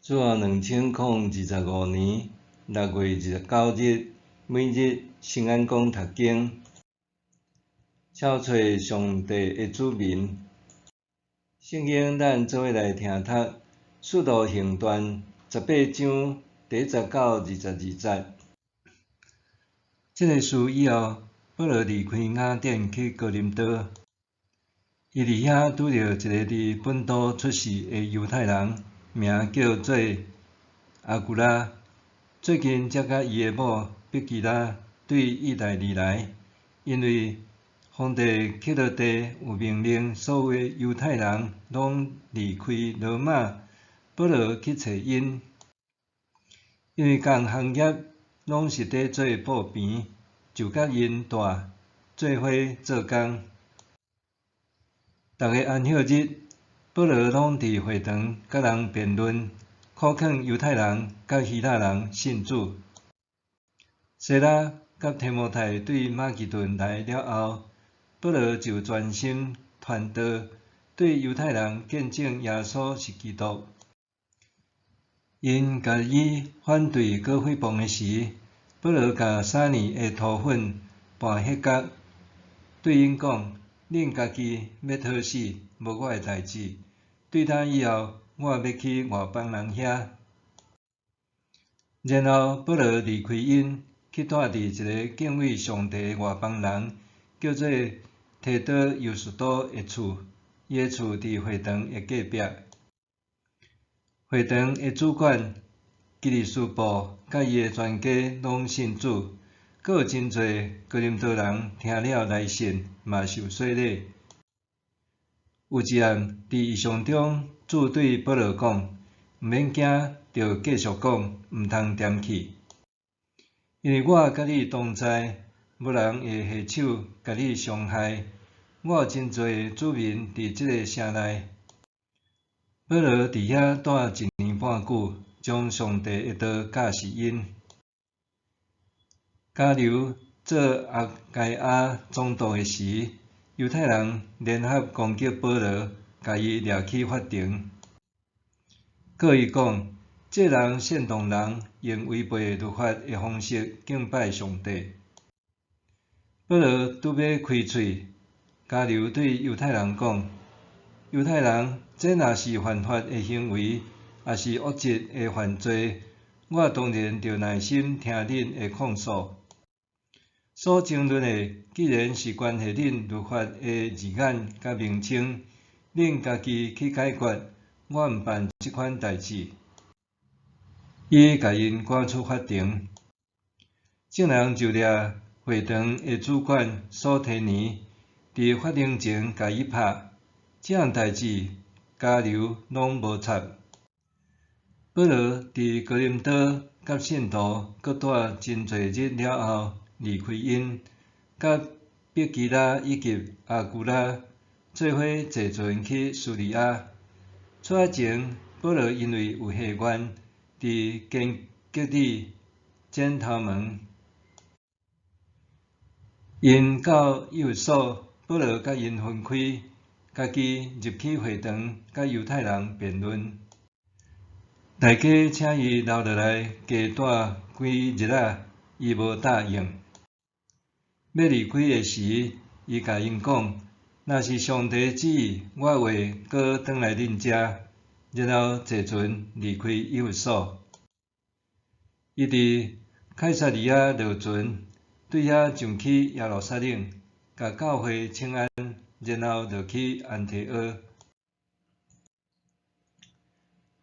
主後2025年6月29日，每日聖安講讀經，超揣上帝的子民。聖經咱做伙來聽讀《使徒行傳》18章第1節到22節。這个事以後，保羅離開雅典去哥林多。伊佇遐拄著一个佇本都出世的猶太人，名叫做亞古拉。最近才佮伊的某碧基拉對義大利來，因為皇帝克勞狄有命令，所有猶太人攏離開羅馬。保羅去揣𪜶，因為仝行業攏是佇做布棚，就佮𪜶蹛做伙做工。逐个安息日，保羅攏佇會堂佮人辯論，苦勸猶太人佮希臘人信主。西拉佮提摩太對馬其頓來了後，保羅就專心傳道，對猶太人見證耶穌是基督。𪜶共伊反對閣誹謗的時，保羅共三年的塗粉拌彼角，對𪜶講：恁家己欲討死，無我的代誌。對今以後，我欲去外邦人遐。然後保羅離開𪜶，去蹛佇一個敬畏上帝的外邦人，叫做提多猶斯都的厝。伊的厝佇會堂的隔壁。會堂的主管基利司布佮伊的全家攏信主，閣有真濟哥林多人聽了來信，嘛受洗禮。有一暗，佇異象中，主對保羅講：毋免驚，著繼續講，毋通恬去。因為我佮你同在，無人會下手共你傷害。我有真濟子民佇這个城內。保羅佇遐蹛一年半久，將上帝的道教示𪜶。迦流做亞該亞總督的時，猶太人聯合攻擊保羅，共伊掠去法庭。告伊講：這人煽動人用違背律法的方式敬拜上帝。保羅拄欲開喙，迦流對猶太人講：猶太人，這若是犯法的行為，抑是惡質的犯罪，我當然著耐心聽恁的控訴。所爭論的，既然是關係恁律法的字眼佮名稱，恁家己去解決，我毋辦這款代誌。伊共𪜶趕出法庭，眾人就掠會堂的主管所提尼，佇法庭前共伊拍。這項代誌，迦流攏無插。保羅佇哥林多佮信徒閣蹛真濟日了後，離開𪜶，佮碧基拉以及亞古拉做伙坐船去敘利亞。出發前，保羅因為有下願，佇監獄裡剪頭毛。𪜶到以弗所，保羅佮𪜶分開，家己入去會堂，佮猶太人辯論。大家請伊留落來加蹛幾日仔，伊無答應。欲離開的時，伊共𪜶講：若是上帝旨意，我會閣轉來恁遮。然後坐船離開以弗所。伊佇凱撒利亞落船，對遐上去耶路撒冷，共教會請安，然後落去安提阿。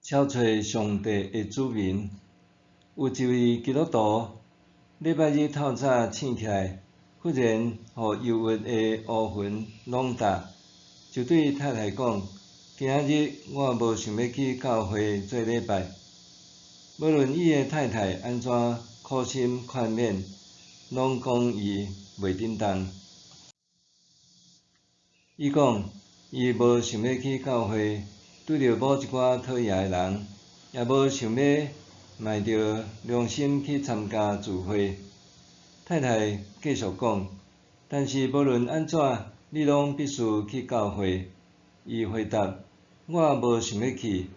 超揣上帝的子民，有一位基督徒，禮拜日透早醒起來，忽然予憂鬱的烏雲籠罩，就對太太講：今仔日我無想欲去教會做禮拜。無論伊的太太按怎苦心勸勉，攏講伊袂振動。伊講伊無想欲去教會，拄著某一寡討厭的人，也無想欲昧著良心去參加聚會。太太繼續講，但是無論按怎，你攏必須去教會。伊回答：我無想欲去。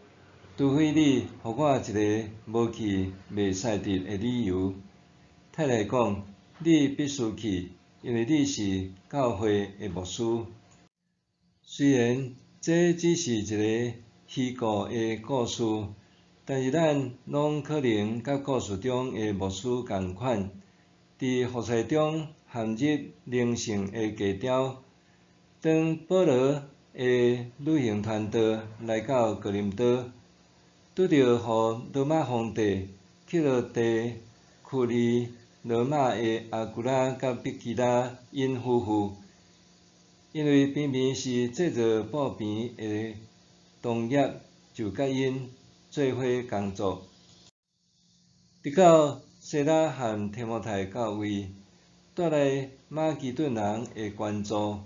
除非你予我一个無去袂使得的理由。太太講：你必須去，因為你是教會的牧師。雖然這只是一个虛構的故事，但是咱攏可能佮故事中的牧師仝款，佇服侍中陷入靈性的低潮。當保羅的旅行團隊來到哥林多，拄著予羅馬皇帝克勞狄驅離羅馬的亞居拉佮百基拉𪜶夫婦，因為偏偏是製造布棚的同業，就佮𪜶做伙工作。直到西拉和提摩太到位，帶來馬其頓人的關注，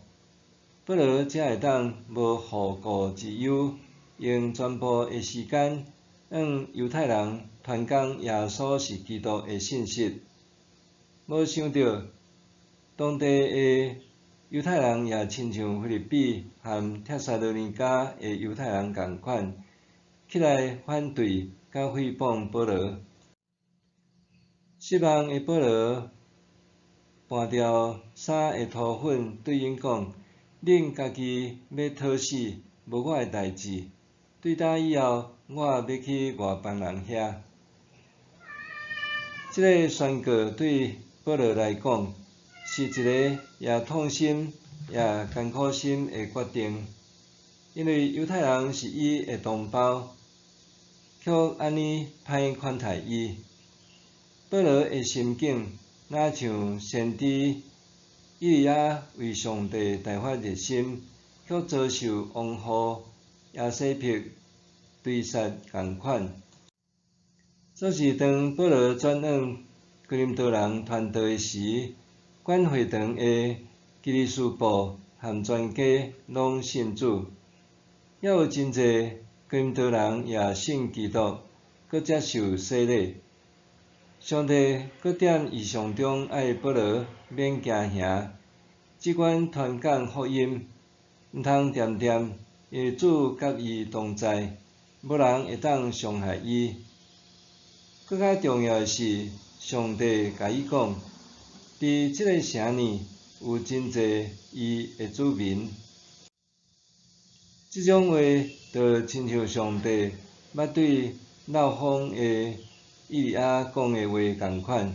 保羅才會當無後顧之憂，用全部的時間，向猶太人傳講耶穌是基督的信息。無想著，當地的猶太人也親像腓立比和帖撒羅尼迦的猶太人仝款，起來反對佮誹謗保羅。失望的保羅搬掉衫的塗粉，對𪜶講：恁家己欲討死，無我的代誌。對今以後，我欲去外邦人遐。這个宣告對保羅來講，是一个也痛心也艱苦心的決定，因為猶太人是伊的同胞，卻按呢歹款待伊。保羅的心境，若像先知以利亞為上帝大發熱心，卻遭受王后耶洗別追殺仝款。總是當保羅轉往哥林多人傳道的時，管會堂的基利司布和全家攏信主，猶有真濟哥林多人也信基督，閣接受洗禮。上帝閣踮異象中愛保羅免驚嚇，只管傳講福音，毋通恬恬，因為主佮伊同在，無人會當傷害伊。閣較重要的是，上帝共伊講，佇這个城裡有真濟伊的子民。這種話就親像上帝捌對漏風的以利亞講的話仝款。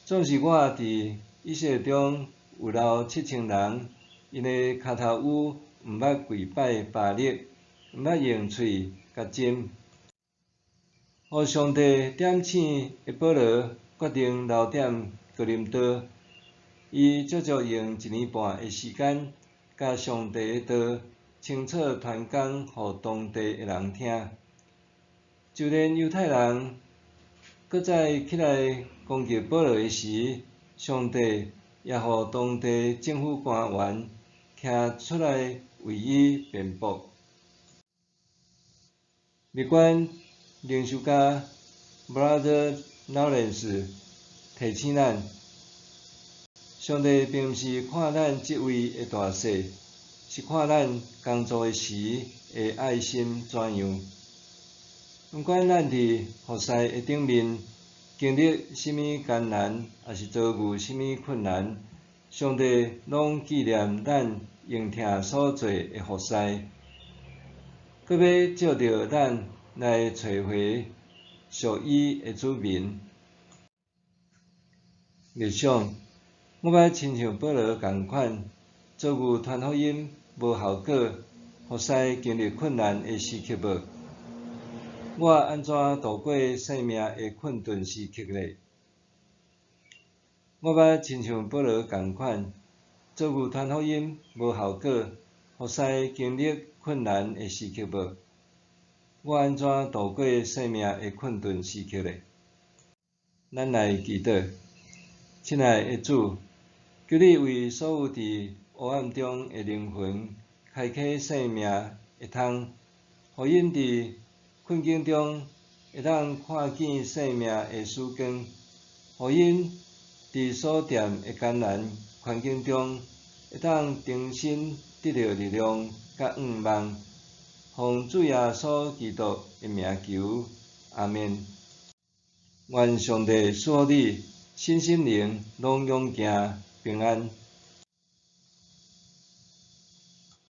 總是我佇以色列中有留7000人，𪜶的跤頭趺毋捌跪拜巴力，毋捌用喙共斟。予上帝點醒的保羅決定留踮哥林多，伊足足用一年半的時間，共上帝的道清楚傳講予當地的人聽。就連猶太人閣再起來攻擊保羅的時，上帝也予當地政府官員徛出來為伊辯駁。默觀靈修家 Brother Lawrence 提醒咱，上帝並毋是看咱職位的大細，是看咱工作的時的愛心怎樣。毋管咱佇服侍的頂面經歷啥物艱難，抑是遭遇啥物困難，上帝攏紀念咱用疼所做的服侍，閣欲藉著咱來揣回屬伊的子民。默想，我捌親像保羅仝款，遭遇傳福音無效果、服侍經歷困難的時刻無？我按怎度過生命的困頓時刻呢？我捌親像保羅仝款，遭遇傳福音無效果、服侍經歷困難的時刻無？我按怎度過生命的困頓時刻呢？咱來祈禱，親愛的主，求你為所有佇黑暗中的靈魂開啟生命的窗，予𪜶佇困境中會當看見生命的曙光，予𪜶佇所踮的艱難環境中會當重新得著力量佮向望，奉主耶穌基督的名求，阿們。願上帝賜予你身心靈攏勇健平安。